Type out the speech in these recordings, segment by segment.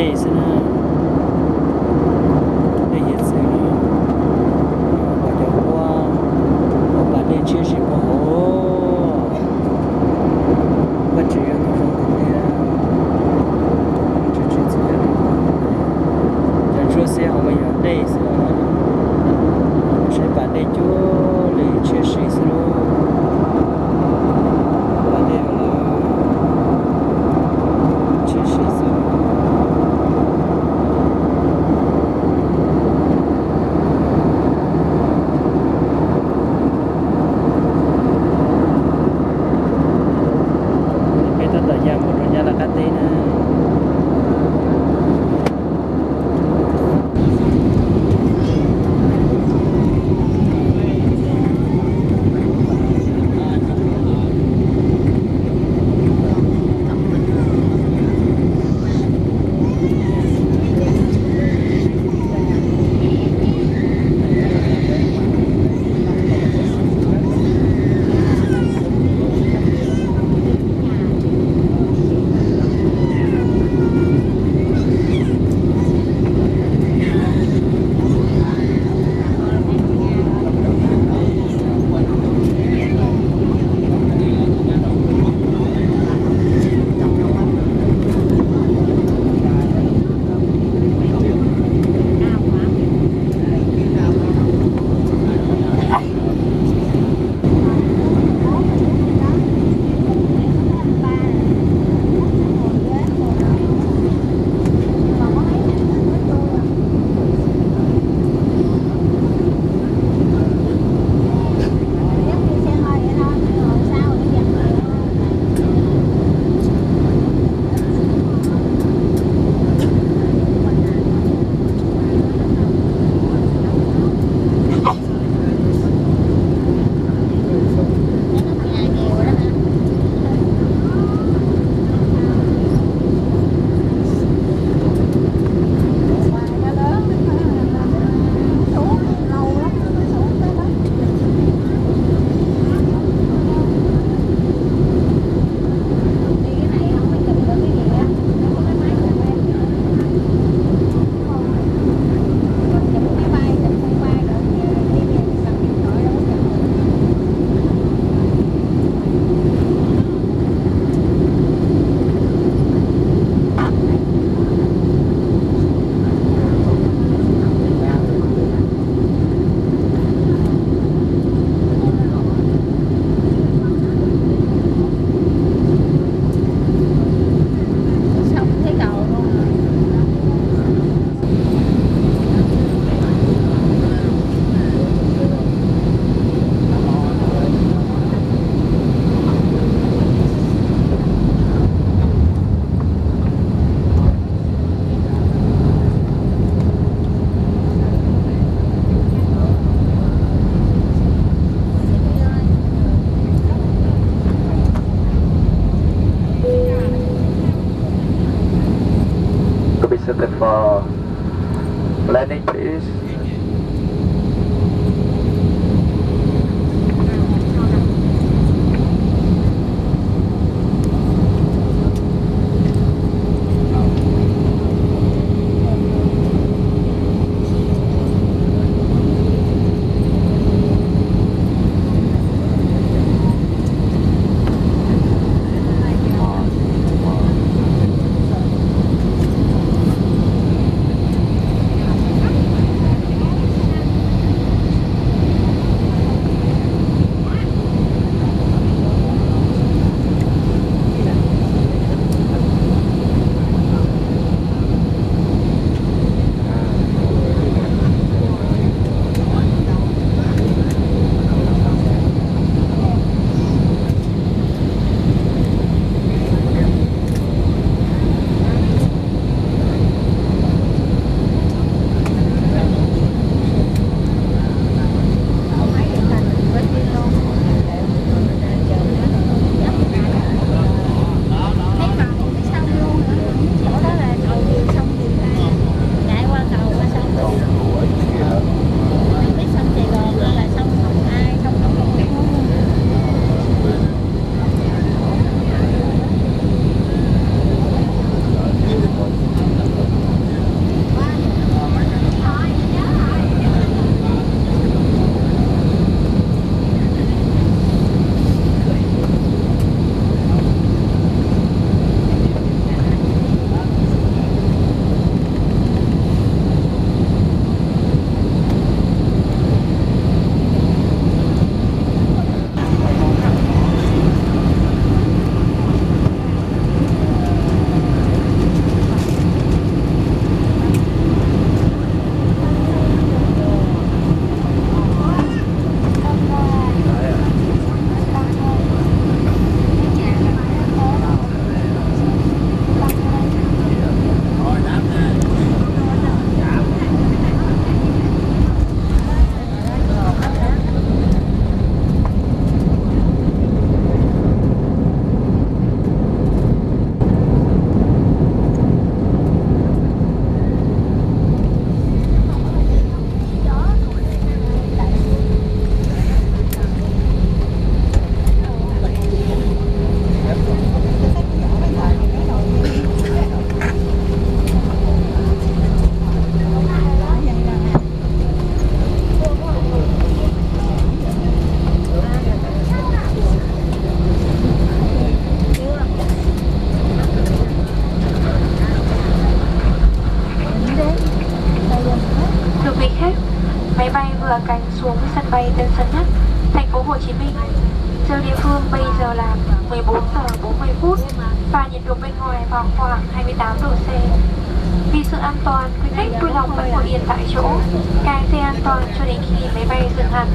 Dej xwb na, dej hiav txwv na, pom cov huab, huab pas dej tshiab zim puag hauv. Vaj tsev yuav tus zoo tiag tiag, tsis txhua cov ntsuab xiab hauv mas yog dej xwb os. Saib pas dej cuag li tshiab si xwb lauj. Pas dej tshiab si xwb. Peb tab tom ya mus rau Nyab Laj qab teb na. Could be seated for landing, please. cánh xuống sân bay Tân Sơn Nhất, thành phố Hồ Chí Minh. Giờ địa phương bây giờ là mười bốn giờ bốn mươi phút và nhiệt độ bên ngoài vào khoảng hai mươi tám độ C. Vì sự an toàn, quý khách vui lòng vẫn ngồi yên tại chỗ, cài dây an toàn cho đến khi máy bay dừng hẳn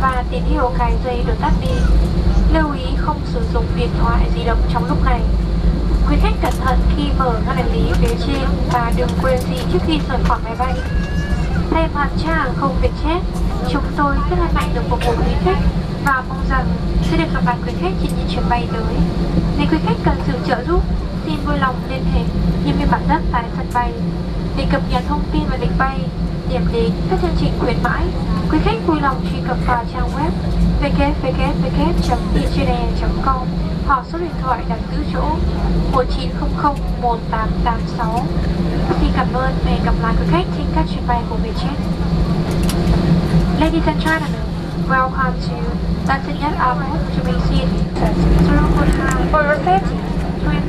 và tín hiệu cài dây được tắt đi. Lưu ý không sử dụng điện thoại di động trong lúc này. Quý khách cẩn thận khi mở ngăn hành lý phía trên và đừng quên gì trước khi rời khỏi máy bay. Thay mặt hãng hàng không Vietjet, chúng tôi rất hân hạnh được phục vụ quý khách và mong rằng sẽ được gặp lại quý khách trên những chuyến bay tới. Nếu quý khách cần sự trợ giúp, xin vui lòng liên hệ nhân viên mặt đất tại sân bay. Để cập nhật thông tin về lịch bay, điểm đến, các chương trình khuyến mãi, quý khách vui lòng truy cập vào trang web W W W chấm vietjet air chấm com hoặc số điện thoại đặt giữ chỗ một chín không không một tám tám sáu. Xin cảm ơn và hẹn gặp lại quý khách trên các chuyến bay của Vietjet. Ladies and gentlemen, welcome to Tân Sơn Nhất Airport, Ho Chi Minh City. For your safety,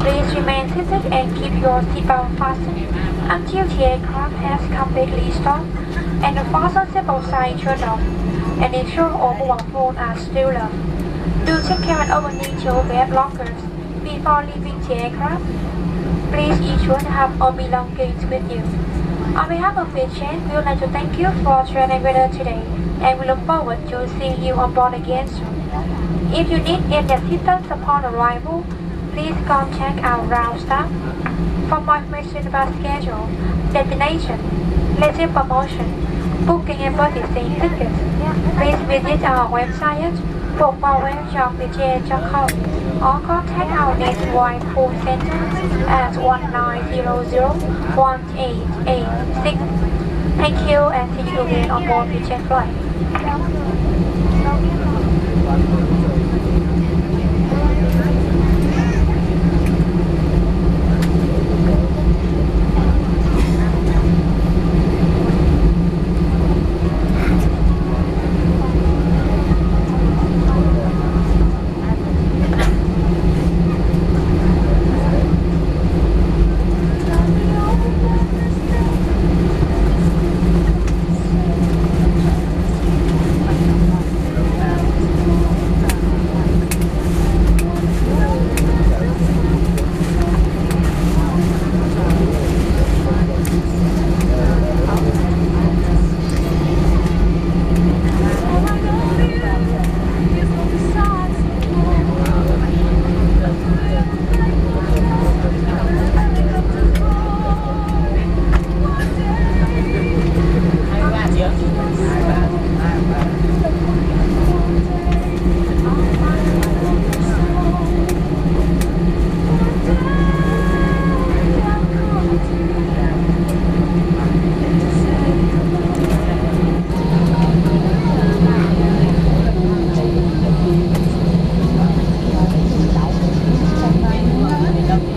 please remain seated and keep your seatbelt fastened until the aircraft has completely stopped and the fasten seatbelt sign turned off, and ensure all mobile phones are switched off. Do take care and open your hand lockers before leaving the aircraft. Please ensure to have all belongings with you. On behalf of Vietjet, we would like to thank you for traveling with us today, and we look forward to seeing you on board again soon. If you need any assistance upon arrival, please contact our ground staff. For more information about schedule, destination, latest promotion, booking and purchasing tickets, please visit our website at four four one dot vietjet dot com or contact our nationwide call center at one nine zero zero one eight eight six. Thank you and see you again on board Vietjet flight.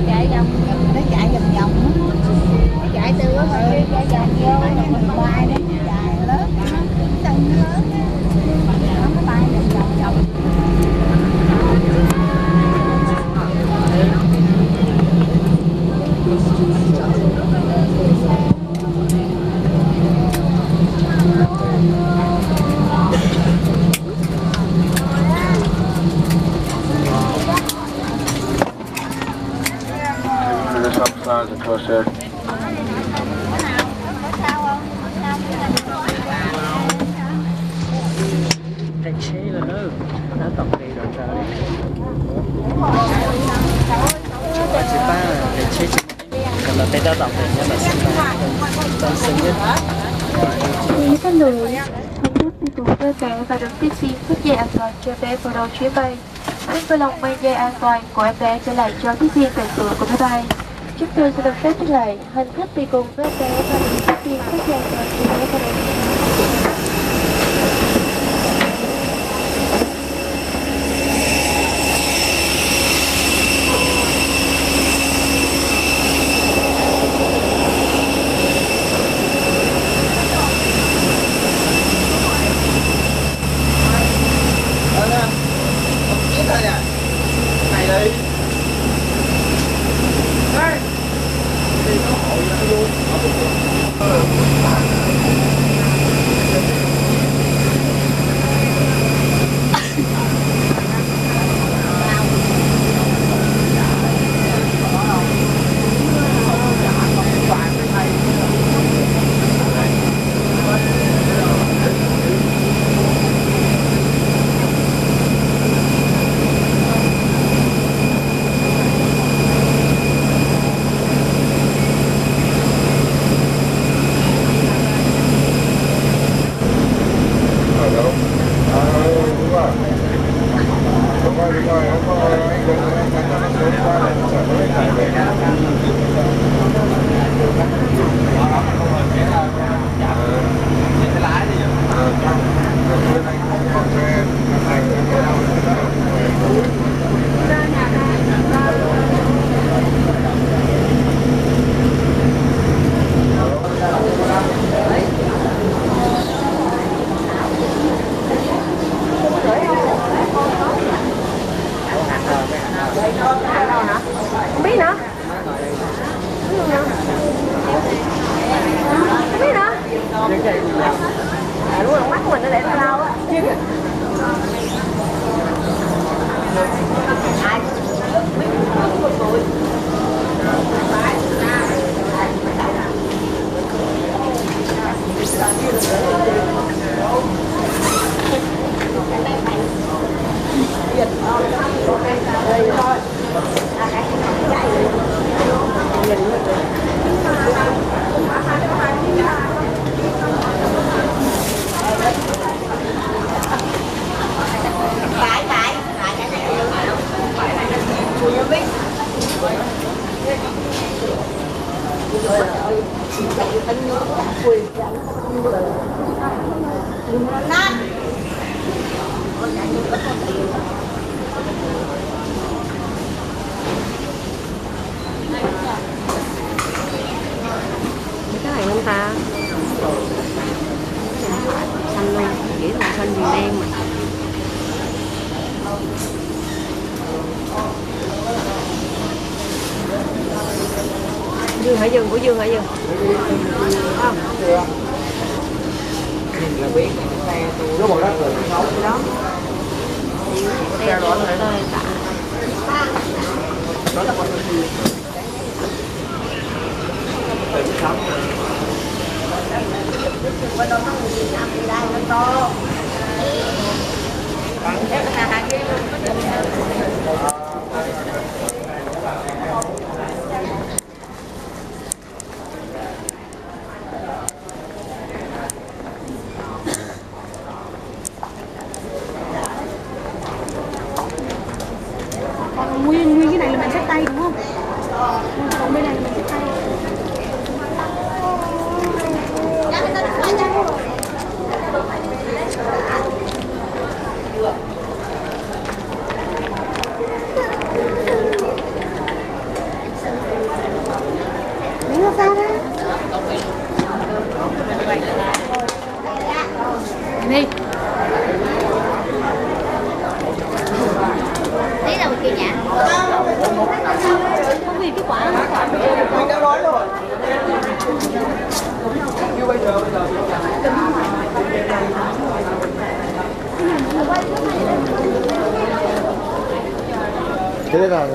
Chạy vòng vòng, nó chạy vòng vòng á. Nó chạy từ, ừ, chạy vòng vô, nó chạy lớn, nó sân nó lớn á. Nó mới bay vòng vòng vòng. Just upsize and cross check. Peb tsheb lawm, tab tom pem rau ntawd. Tsis pab peb tsheb tsis, kom los peb tab tom pem nyob tom xib tau xwb. Quý khách lùi, hành khách đi cùng với vé và được tiếp viên cất dây an toàn cho vé vào đầu chuyến bay. Xin vui lòng mang dây an toàn của em bé trở lại cho tiếp viên tại cửa của máy bay. Chúng tôi xin được phép nhắc lại, hành khách đi cùng với vé và được tiếp viên cất dây an toàn cho vé và được Các bạn, chúng ta xanh luôn, nghĩa là xanh Việt Nam mà. Dừng hả, dừng, ủa, dừng hả, dừng? Không. Đây là tôi tả. Còn nguyên nguyên cái này là mình xách tay đúng không? Còn bên này là mình xách tay. Đi. Tí là một kiểu nhạc. Không vì cái quả. Thế là